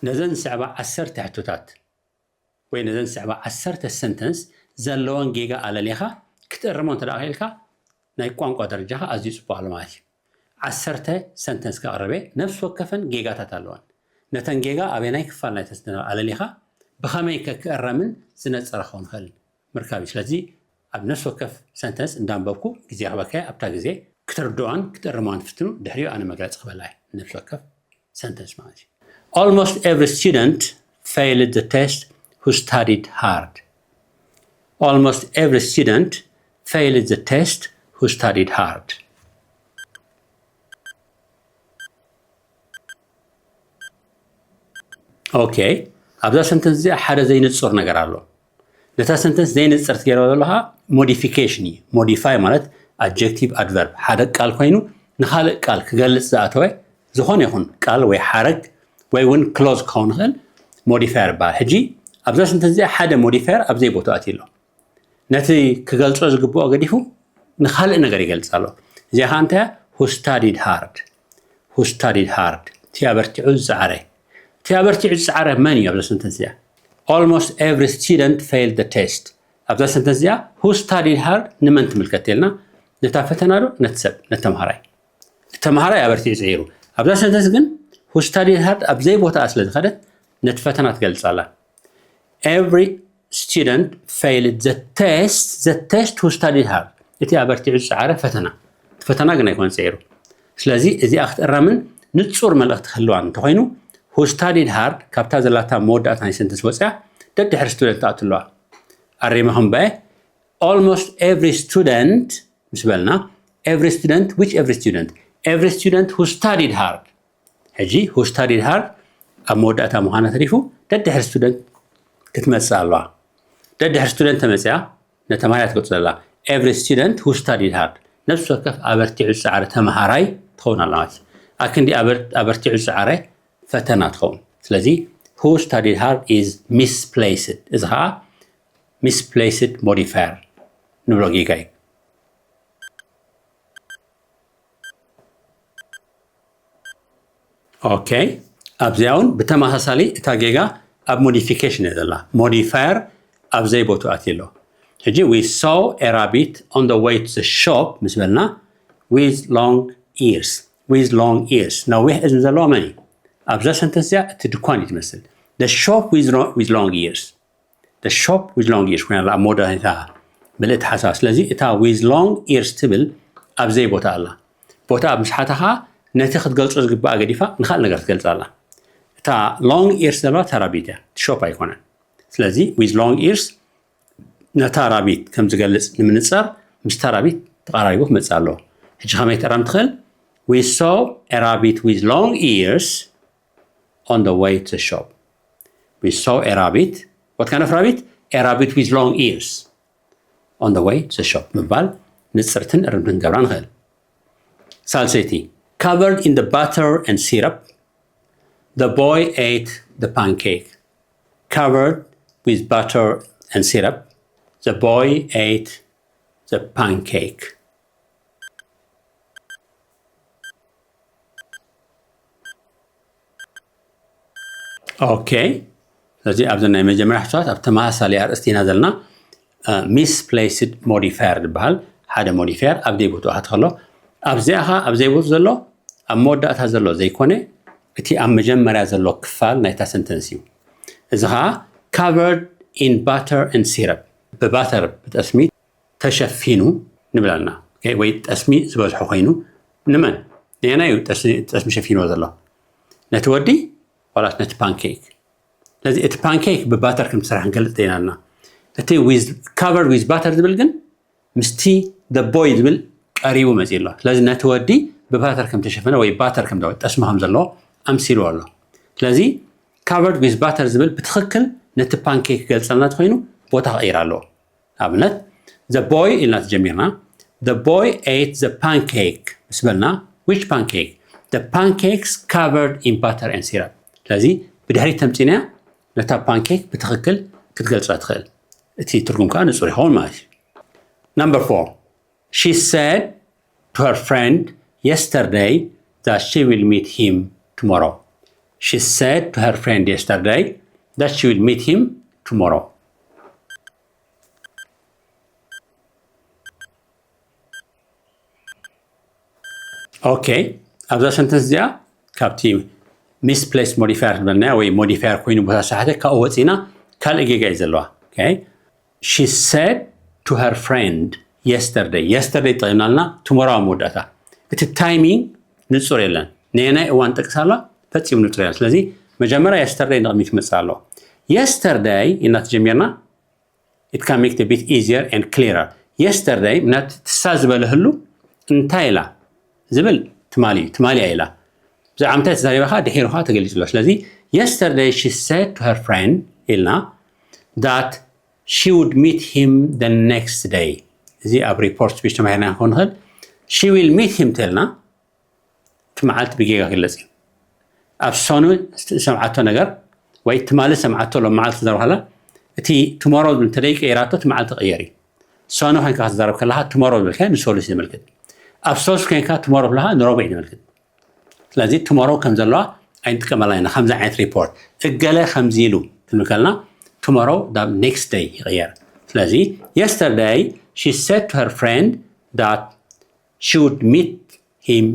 ነዘን ዝስዕባ ዓሰርተ ሕቶታት ወይ ነዘን ዝስዕባ ዓሰርተ ሰንተንስ ዘለወን ጌጋ ኣለሊኻ ክትእርሞ እንተ ደኣ ክኢልካ ናይ ቋንቋ ደረጃኻ ኣዝዩ ጽቡቕ ኣሎ ማለት እዩ። ዓሰርተ ሰንተንስ ከቕርብ እየ። ነፍሲ ወከፈን ጌጋታት ኣለወን። ነተን ጌጋ ኣበየናይ ክፋል ናይታ ሰንተንስ ኣለሊኻ ብኸመይ ከ ክእረምን ዝነጸረ ክኸውን ይኽእል ምርካብ እዩ። ስለዚ ኣብ ነፍሲ ወከፍ ሰንተንስ እንዳንበብኩ ግዜ ክበካ ኣብታ ግዜ ክትርድኦን ክትእርሞን ፍትኑ። ድሕሪኡ ኣነ መግለጺ ክበላ እየ። ነፍሲ ወከፍ ሰንተንስ ማለት እዩ። Almost every student failed the test who studied hard. Almost every student failed the test who studied hard. ኦኬ፣ ኣብዛ ሰንተንስ እዚኣ ሓደ ዘይንጹር ነገር ኣሎ። ነታ ሰንተንስ ዘይንጽር ትገይሮ ዘለኻ ሞዲፊኬሽን እዩ። ሞዲፋይ ማለት ኣድጀክቲቭ ኣድቨርብ፣ ሓደ ቃል ኮይኑ ንኻልእ ቃል ክገልጽ ዝኣተወ ዝኾነ ይኹን ቃል ወይ ሓረግ ወይ እውን ክሎዝ ክኸውን ይኽእል ሞዲፋየር ይበሃል። ሕጂ ኣብዛ ሰንተንስ እዚኣ ሓደ ሞዲፋየር ኣብ ዘይቦትኡ ኣትዩ ኣሎ። ነቲ ክገልጾ ዝግብኦ ገዲፉ ንኻልእ ነገር ይገልጽ ኣሎ። እዚኣ ኸዓ እንታይ እያ? Who studied hard. Who studied hard? እቲ ኣበርቲዑ ዝጸዓረ። እቲ ኣበርቲዑ ዝጸዓረ መን እዩ ኣብዛ ሰንተንስ እዚኣ? Almost every student failed the test. ኣብዛ ሰንተንስ እዚኣ who studied hard ንመን ትምልከት ኢልና? ነታ ፈተና ዶ ነቲ ሰብ? ነቲ ተምሃራይ። እቲ ተምሃራይ ኣበርቲዑ ጽዒሩ። ኣብዛ ሰንተንስ ግን who studied hard ኣብ ዘይቦትኣ ስለ ዝኸደት ነቲ ፈተና ትገልጽ ኣላ። Every student failed the test, the test who studied hard. እቲ ኣበርቲዑ ዝጸዓረ ፈተና። እቲ ፈተና ግን ኣይኮነን ጽዒሩ። ስለዚ እዚኣ ክትእረምን ንጹር መልእኽቲ ክህልዋን እንተኾይኑ who studied hard ካብታ ዘላታ መወዳእታ ናይ ሰንተንስ ወጽያ ደድሕሪ ስቱደንት ትኣቱ ኣለዋ። ኣሪመ ክንበየ almost every student ምስ በልና every student, which every student? Every student who studied hard። ሕጂ who studied hard ኣብ መወዳእታ ምዃና ተሪፉ ደድሕሪ ስቱደንት ክትመጽእ ኣለዋ። ደድሕሪ ስቱደንት ተመጽያ ነተምሃራይ ትገልጽ ዘላ every student who studied hard ነፍሲ ወከፍ ኣበርቲዑ ዝጸዓረ ተምሃራይ ትኸውን ኣላ ማለት እዩ። ኣክንዲ ኣበር- ኣበርቲዑ ዝጸዓረ ፈተና ትኸውን። ስለዚ who studied hard is misplaced። እዚ ኸዓ misplaced modifier ንብሎ ጌጋ እዩ። ኦኬ፣ ኣብዚኣ እውን ብተመሳሳሊ እታ ጌጋ ኣብ ሞዲፊኬሽን እያ ዘላ። ሞዲፋየር ኣብ ዘይቦትኡ ኣትዩ ኣሎ። ሕጂ we saw a rabbit on the way to the shop ምስ በልና with long ears. With long ears፣ ነዊሕ እዝኒ ዘለዎ መን እዩ? ኣብዛ ሰንተንስ እዚኣ እቲ ድኳን እዩ ትመስል። The shop with, lo- with long ears። The shop with long ears ኮይና ኣላ ኣብ መወዳእታ ምልእቲ ሓሳብ። ስለዚ እታ with long ears ትብል ኣብ ዘይቦታ ኣላ። ቦታ ኣብ ምስሓታ ኸዓ ነቲ ክትገልጾ ዝግባኣ ገዲፋ ንኻልእ ነገር ትገልጽ ኣላ። እታ long ears ዘለዋ እታ ራቢት እያ፣ እቲ ሾፕ ኣይኮነን። ስለዚ with long ears ነታ ራቢት ከም ዝገልጽ ንምንጻር ምስታ ራቢት ተቐራሪቡ ክመጽእ ኣለዎ። ሕጂ ከመይ ትእረም ትኽእል? We saw a rabbit with long ears on the way to the shop. We saw a rabbit. What kind of rabbit? A rabbit with long ears. On the way to the shop ምባል ንጽርትን እርምትን ገብራ ንኽእል። ሳልሰይቲ፣ covered in the butter and syrup, the boy ate the pancake. Covered with butter and syrup, the boy ate the pancake. ኦኬ፣ ስለዚ ኣብዚ ናይ መጀመርያ ሕቶታት ኣብ ተመሳሳሊ ኣርእስቲ ኢና ዘለና። ሚስፕሌስድ ሞዲፋየር ዝበሃል ሓደ ሞዲፋየር ኣብ ዘይቦትኡ ኣትኸሎ ኣብዚኣ ኸ ኣብ ዘይቦትኡ ዘሎ ኣብ መወዳእታ ዘሎ ዘይኮነ እቲ ኣብ መጀመርያ ዘሎ ክፋል ናይታ ሰንተንስ እዩ። እዚ ኸዓ covered in butter and syrup ብባተር ብጠስሚ ተሸፊኑ ንብለና ወይ ጠስሚ ዝበዝሖ ኮይኑ ንመን ነየናይ እዩ ጠስሚ ሸፊንዎ ዘሎ? ነቲ ወዲ ዋላስ ነቲ ፓንኬክ? ስለዚ እቲ ፓንኬክ ብባተር ከም ዝሰርሕ ክንገልጽ ደይናልና እቲ covered with butter ዝብል ግን ምስቲ the boy ዝብል ቀሪቡ መፅኡ ኣሎ። ስለዚ ነቲ ወዲ ብባተር ከም ተሸፈነ ወይ ባተር ከም ጠስሚ ከም ዘለዎ ኣምሲልዎ ኣሎ። ስለዚ covered with butter ዝብል ብትኽክል ነቲ ፓንኬክ ክገልፀልና እንተኮይኑ ቦታ ክቕይር ኣለዎ። ኣብነት the boy ኢልና ተጀሚርና the boy ate the pancake ምስ በልና which pancake? The pancakes covered in butter and syrup። ስለዚ ብድሕሪት ተምፂናያ ነታ ፓንኬክ ብትኽክል ክትገልፃ ትኽእል። እቲ ትርጉም ከዓ ንፁር ይኸውን ማለት እዩ። Number four, she said to her friend yesterday that she will meet him tomorrow. She said to her friend yesterday that she will meet him tomorrow. Okay, ኣብዛ ሰንተንስ እዚኣ ካብቲ ሚስፕሌስ ሞዲፋየር ዝበልናዮ ወይ ሞዲፋየር ኮይኑ ቦታ ሳሕተ ካብኡ ወፂና ካልእ ጌጋ እዩ ዘለዋ። Okay, she said to her friend yesterday. Yesterday ጠቂምናልና ትሞራዊ መወዳእታ። እቲ ታይሚንግ ንፁር የለን። ነየናይ እዋን ጠቅሳላ ፈፂሙ ንፁር የለን። ስለዚ መጀመሪያ የስተርደይ ንቕድሚት ክመፅእ ኣለዎ። የስተርደይ እናተጀሚርና it can make it a bit easier and clearer. Yesterday ምናት ትሳ ዝበለ ህሉ እንታይ ኢላ ዝብል ትማሊ እዩ። ትማሊ እያ ኢላ። ብዛዕባ ምንታይ ተዛሪባ ኸዓ ድሒሩ ኸዓ ተገሊጹ ኣሎ። ስለዚ yesterday she said to her friend ኢልና that she would meet him the next day። እዚ ኣብ ሪፖርት ስፒች ተማሂርና ክንኮን ንኽእል። She will meet him ተልና እቲ መዓልቲ ብጌጋ ክግለጽ እዩ። ኣብ ሰኑ ዝሰምዓቶ ነገር ወይ ትማሊ ዝሰምዓቶ ሎም መዓልቲ ክዛረብ ከላ እቲ ትሞሮ ዝብል እንተደይ ቀይራቶ እቲ መዓልቲ ቀየር እዩ። ሰኑ ኮይንካ ክትዛረብ ከለካ ትሞሮ ዝብልካ ንሰሉስ የመልክት። ኣብ ሰሉስ ኮይንካ ትሞሮ ብለካ ንረቡዕ የመልክት። ስለዚ ትሞሮ ከም ዘለዋ ኣይንጥቀመላ ኢና። ከምዚ ዓይነት ሪፖርት እገለ ከምዚ ኢሉ ክንብል ከለና ትሞሮ ናብ ኔክስት ደይ ይቕየር። ስለዚ yesterday she said to her friend that she would meet him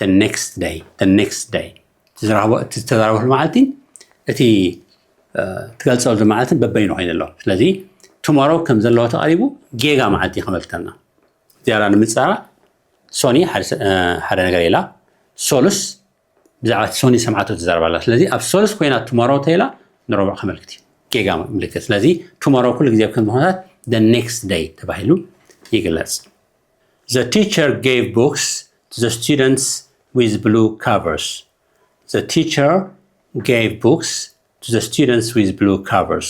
the next day. The next day እቲ ዝተዛረበሉ መዓልቲ እቲ ትገልፀሉ መዓልትን በበይኑ ኮይኑ ኣሎ። ስለዚ ትሞሮ ከም ዘለዎ ተቐሪቡ ጌጋ መዓልቲ ከመልክተና ዝያዳ ንምፃራ ሶኒ ሓደ ነገር ኢላ ሶሉስ ብዛዕባ እቲ ሶኒ ሰምዓቶ ትዛረብ ኣላ። ስለዚ ኣብ ሶሉስ ኮይና ትሞሮ ተይላ ንረቡዕ ከመልክት እዩ ጌጋ ምልክት። ስለዚ ትሞሮ ኩሉ ግዜ ከም ዝኾነታት the next day ተባሂሉ ይግለጽ። The teacher gave books to the students with blue covers. The teacher gave books to the students with blue covers.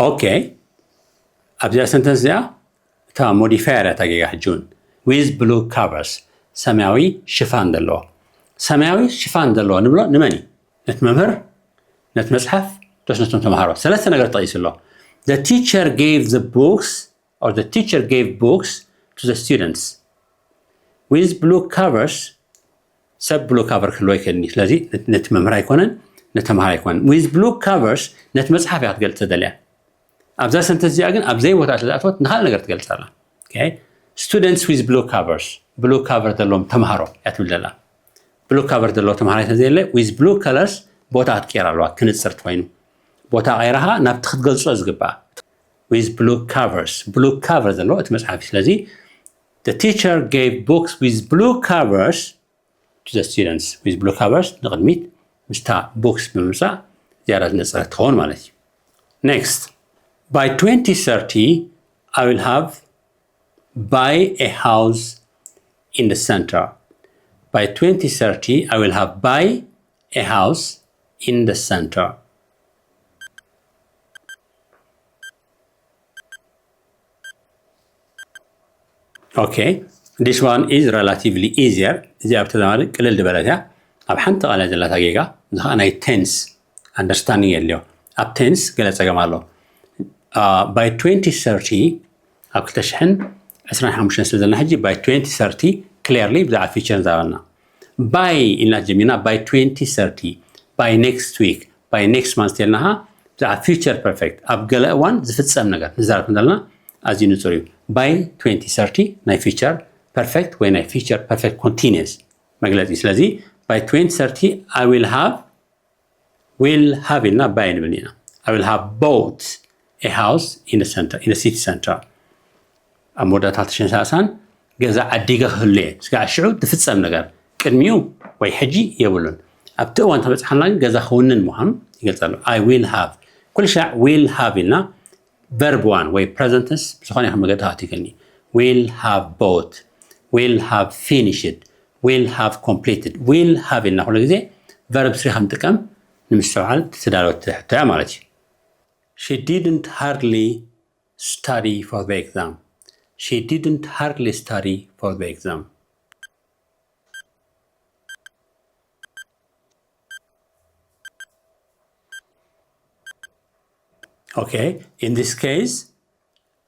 Okay, ኣብዚኣ ሰንተንስ እዚኣ እታ ሞዲፋየር እታ ጌጋ ሕጂ እውን with blue covers ሰማያዊ ሽፋን ዘለዎ ሰማያዊ ሽፋን ዘለዎ ንብሎ ንመን እዩ? ነቲ መምህር፣ ነቲ መፅሓፍ፣ ዶስ ነቶም ተምሃሮ? ሰለስተ ነገር ተጠቂሱ ኣሎ። The teacher gave the books or the teacher gave books to the students with blue covers ሰብ blue cover ክህልዎ ይክእል እዩ። ስለዚ ነቲ መምህር ኣይኮነን፣ ነተምሃር ኣይኮነን። With blue covers ነቲ መፅሓፍ እያ ክትገልፅ ተደልያ። ኣብዛ ሰንተንስ እዚኣ ግን ኣብ ዘይቦታ ስለዝኣተወት ንካልእ ነገር ትገልፅ ኣላ። Students with blue covers፣ blue cover ዘለዎም ተምሃሮ እያ ትብል ዘላ። Blue cover ዘለዎ ተምሃራይ ተዘየለ with blue colors ቦታ ክትቀይር ኣለዋ ክንፅር ኮይኑ ቦታ ቀይራኻ ናብቲ ክትገልፆ ዝግባእ with blue covers፣ blue cover ዘለዎ እቲ መፅሓፍ እዩ። ስለዚ the teacher gave books with blue covers to the students with blue covers ንቕድሚት ምስታ books ብምምፃእ ዝያዳ ዝነፀረት ትኸውን ማለት እዩ። Next, by twenty thirty I will have buy a house in the center. By twenty thirty I will have buy a house in the center. Okay, this one is relatively easier. እዚኣ ብተዛማዲ ቅልል ዝበለት እያ። ኣብ ሓንቲ ቃል እያ ዘላታ ጌጋ። እዚ ከዓ ናይ ቴንስ ኣንደርስታንዲንግ የድልዮ። ኣብ ቴንስ ገለ ፀገም ኣሎ። By twenty thirty ኣብ ክልተ ሽሕን ዕስራን ሓሙሽተን ስለ ዘለና ሕጂ by twenty thirty clearly ብዛዕባ ፊቸር ንዛረበና። By ኢልና ጀሚርና by twenty thirty by next week by next month ተልና ብዛዕባ ፊቸር ፐርፌክት ኣብ ገለ እዋን ዝፍፀም ነገር ንዛረብ ከም ዘለና ኣዝዩ ንፁር እዩ። By twenty thirty ናይ ፊቸር ፐርፌክት ወይ ናይ ፊቸር ፐርፌክት ኮንቲኒየስ መግለፂ። ስለዚ by twenty thirty I will have will have ኢልና buy ንብል ኢና። I will have bought a house in the center, in the city center. ኣብ መወዳእታ ክልተ ሽሕን ሰላሳን ገዛ ዓዲገ ክህሉ እየ። ስጋዕ ሽዑ ዝፍፀም ነገር ቅድሚኡ ወይ ሕጂ የብሉን። ኣብቲ እዋን ተበፅሓና ግን ገዛ ክውንን ምዃኑ ይገልፅ ኣሎ። I will have ኩሉ ሻዕ will have ኢልና ቨርብ ዋን ወይ ፕረዘንት ተንስ ብዝኾነ ይኹን መገዲ ክኣቱ ይክእልኒ። Will have bought, will have finished, will have completed, will have ኢልና ኩሉ ግዜ ቨርብ ስሪ ከም ጥቀም ንምስትውዓል ትዳለወት ሕቶ እያ ማለት እዩ። She didn't hardly study for the exam. She didn't hardly study for the exam. Okay, in this case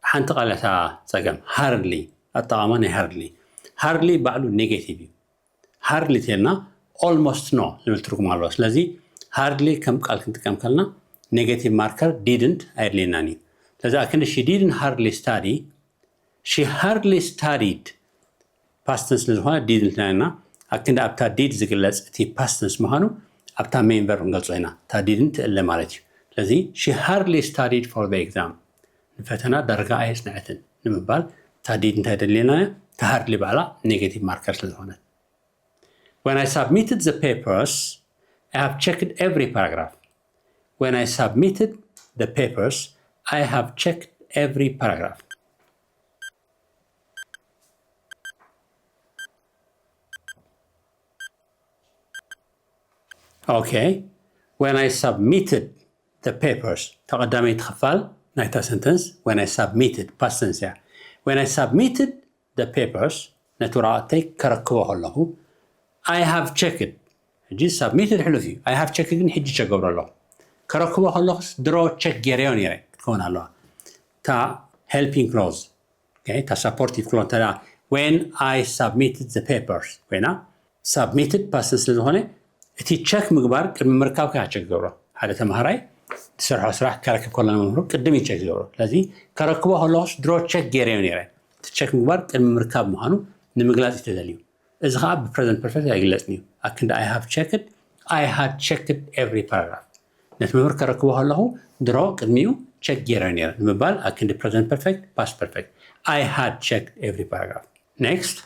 ሓንቲ ቃል እታ ፀገም hardly ኣጠቓቕማ ናይ hardly። Hardly ባዕሉ negative እዩ። Hardly ተልና almost no ዝብል ትርጉም ኣለዎ። ስለዚ hardly ከም ቃል ክንጥቀም ከለና negative marker didn't ኣየድልየናን እዩ። ስለዚ ኣክንዲ she didn't hardly study፣ she hardly studied past tense ስለ ዝኾነ didn't ኢና። ኣክንዲ ኣብታ did ዝግለጽ እቲ past tense ምዃኑ ኣብታ main verb ክንገልጾ ኢና። እታ didn't ትእለ ማለት እዩ። ስለዚ she hardly studied for the exam፣ ንፈተና ዳርጋ ኣየጽንዐትን ንምባል እታ did እንታይ የድልየና? እታ hardly ባዕላ negative marker ስለ ዝኾነት። When I submitted the papers, I have checked every paragraph. When I submitted the papers, I have checked every paragraph. Okay. When I submitted the papers፣ ተቐዳመይቲ ክፋል ናይታ sentence when I submitted past tense እያ። When I submitted the papers፣ ነቲ ወረቓቕተይ ከረክቦ ከለኹ፣ I have checked፣ ሕጂ submitted ሕሉፍ እዩ። I have checked ግን ሕጂ check ገብሮ ኣለኹ። ከረክቦ ከለኹስ ድሮ check ገይረዮ ነይረ ክትከውን ኣለዋ። እታ helping clause፣ okay፣ እታ supportive clause እንተ ደኣ when I submitted the papers ኮይና፣ submitted past tense ስለ ዝኾነ እቲ check ምግባር ቅድሚ ምርካብካ check ገብሮ። ሓደ ተምሃራይ ዝሰርሖ ስራሕ ከረክብ ከሎ ንመምህሩ ቅድም እዩ check ዝገብሮ። ስለዚ ከረክቦ ከለኹስ ድሮ check ገይረዮ ነይረ። እቲ check ምግባር ቅድሚ ምርካብ ምዃኑ ንምግላጽ እዩ ተደልዩ። እዚ ኸኣ ብ present perfect ኣይግለጽን እዩ። ኣክንዲ I have checked፣ I had checked every paragraph። ነቲ መምህር ከረክቦ ከለኹ ድሮ ቅድሚኡ check ገይረ ነይረ ንምባል ኣክንዲ present perfect፣ past perfect። I had checked every paragraph. Next,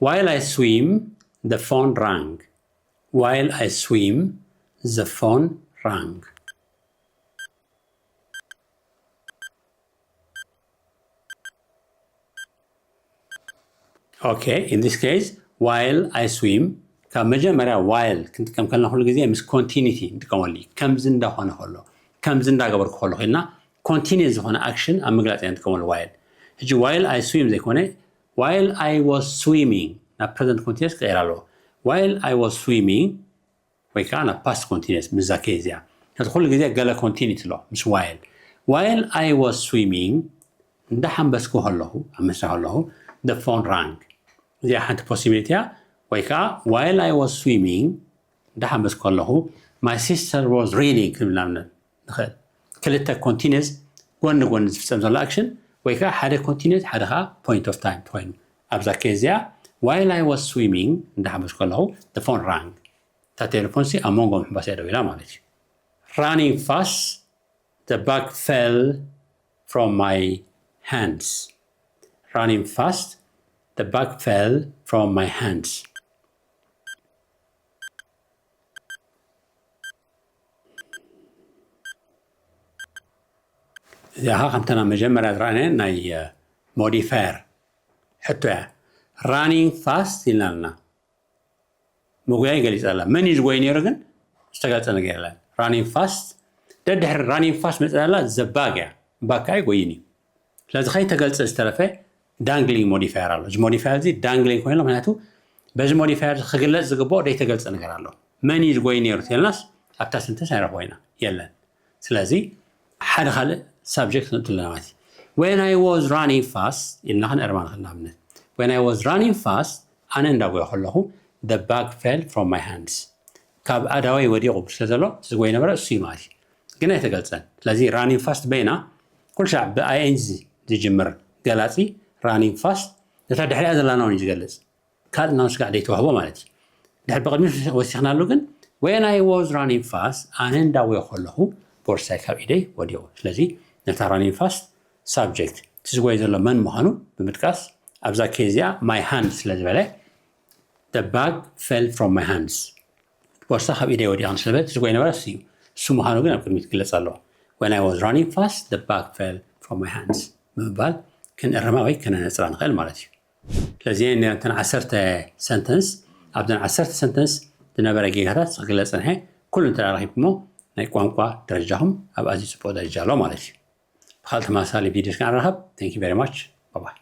while I swim, the phone rang. While I swim, the phone rang. Okay, in this case, while I swim፣ ካብ መጀመርያ while ክንጥቀም ከለና ኩሉ ግዜ ምስ continuity ንጥቀመሉ እዩ። ከምዚ እንዳኾነ ከሎ፣ ከምዚ እንዳገበርኩ ከለኹ ኢልና continuous ዝኾነ action ኣብ ምግላጽ ኢና ንጥቀመሉ while። ሕጂ while I swim ዘይኮነ while I was swimming ናብ present continuous ክቕየር ኣለዎ። While I was swimming ወይ ከዓ ናብ past continuous ምስዛ case እዚኣ። ነቲ ኩሉ ግዜ ገለ continuity ኣሎ ምስ while። While I was swimming፣ እንዳሓንበስኩ ከለኹ፣ ኣብ መስርሕ ከለኹ፣ the phone rang። እዚኣ ሓንቲ possibility እያ። ወይ ከዓ while I was swimming፣ እንዳሓንበስኩ ከለኹ፣ my sister was reading ክንብል ንኣብነት ንኽእል። ክልተ continuous ጎኒ ጎኒ ዝፍጸም ዘሎ action ወይ ከዓ ሓደ continuous ሓደ ከዓ point of time ተኮይኑ፣ ኣብዛ case እዚኣ while I was swimming እንዳሓንበስኩ ከለኹ the phone rang። እታ ቴሌፎን ሲ ኣብ መንጎ ምሕንባስ እያ ደው ኢላ ማለት እዩ። Running fast, the bag fell from my hands. Running fast, the bag fell from my hands. እዚኣ ከምታ ናብ መጀመርያ ዝረኣናያ ናይ modifier ሕቶ እያ። Running fast ኢልና ኣለና። መጉያይ ገሊጻ ኣላ። መን እዩ ዝጎይ ነይሩ ግን ዝተገልጸ ነገር የለን። Running fast፣ ደድሕሪ running fast መጽእ ኣላ the bag እያ። Bag ከኣ ኣይጎይን እዩ። ስለዚ ከይተገልጸ ዝተረፈ dangling modifier ኣሎ። እዚ modifier እዚ dangling ኮይኑ ኣሎ፣ ምክንያቱ በዚ modifier እዚ ክግለጽ ዝግብኦ ዘይተገልጸ ነገር ኣሎ። መን እዩ ዝጎይ ነይሩ ተልናስ ኣብታ sentence ኣይረኽቦ ኢና፣ የለን። ስለዚ ሓደ ካልእ subject ክንእትለና ማለት እዩ። When I was running fast ኢልና ክንእርማ ንኽእል። ንኣብነት when I was running fast፣ ኣነ እንዳጎየ ከለኹ the bag fell from my hands፣ ካብ ኣእዳወይ ወዲቑ ስለ ዘሎ እቲ ዝጎይ ነበረ እሱ እዩ ማለት እዩ። ግን ኣይተገልጸን። ስለዚ running fast በይና ኩሉ ሻዕ ብ ing ዝጅምር ገላጺ running fast ነታ ድሕሪኣ ዘላ noun እዩ ዝገልጽ። ካልእ noun ስጋዕ ዘይተዋህቦ ማለት እዩ። ድሕሪ ብቕድሚት ወሲኽናሉ ግን when I was running fast፣ ኣነ እንዳጎየ ከለኹ ቦርሳይ ካብ ኢደይ ወዲቑ። ስለዚ ነታ running fast subject እቲ ዝጎይ ዘሎ መን ምዃኑ ብምጥቃስ ኣብዛ case እዚኣ my hand ስለ ዝበለ the bag fell from my hands፣ ቦርሳ ካብ ኢደይ ወዲቓ ስለ ዝበለ እቲ ዝጎይ ነበረ እሱ እዩ። እሱ ምዃኑ ግን ኣብ ቅድሚት ክግለጽ ኣለዎ። When I was running fast, the bag fell from my hands ብምባል ክንእርማ ወይ ከነነጽራ ንኽእል ማለት እዩ። ስለዚ ነተን ዓሰርተ sentence፣ ኣብዘን ዓሰርተ sentence ዝነበረ ጌጋታት ክግለጽ ጸንሐ። ኩሉ እንተ ረኺብኩሞ ናይ ቋንቋ ደረጃኹም ኣብ ኣዝዩ ጽቡቕ ደረጃ ኣሎ ማለት እዩ። ብኻልእ ተመሳሳሊ ቪድዮ እስከ ንራኸብ። Thank you very much. Bye bye.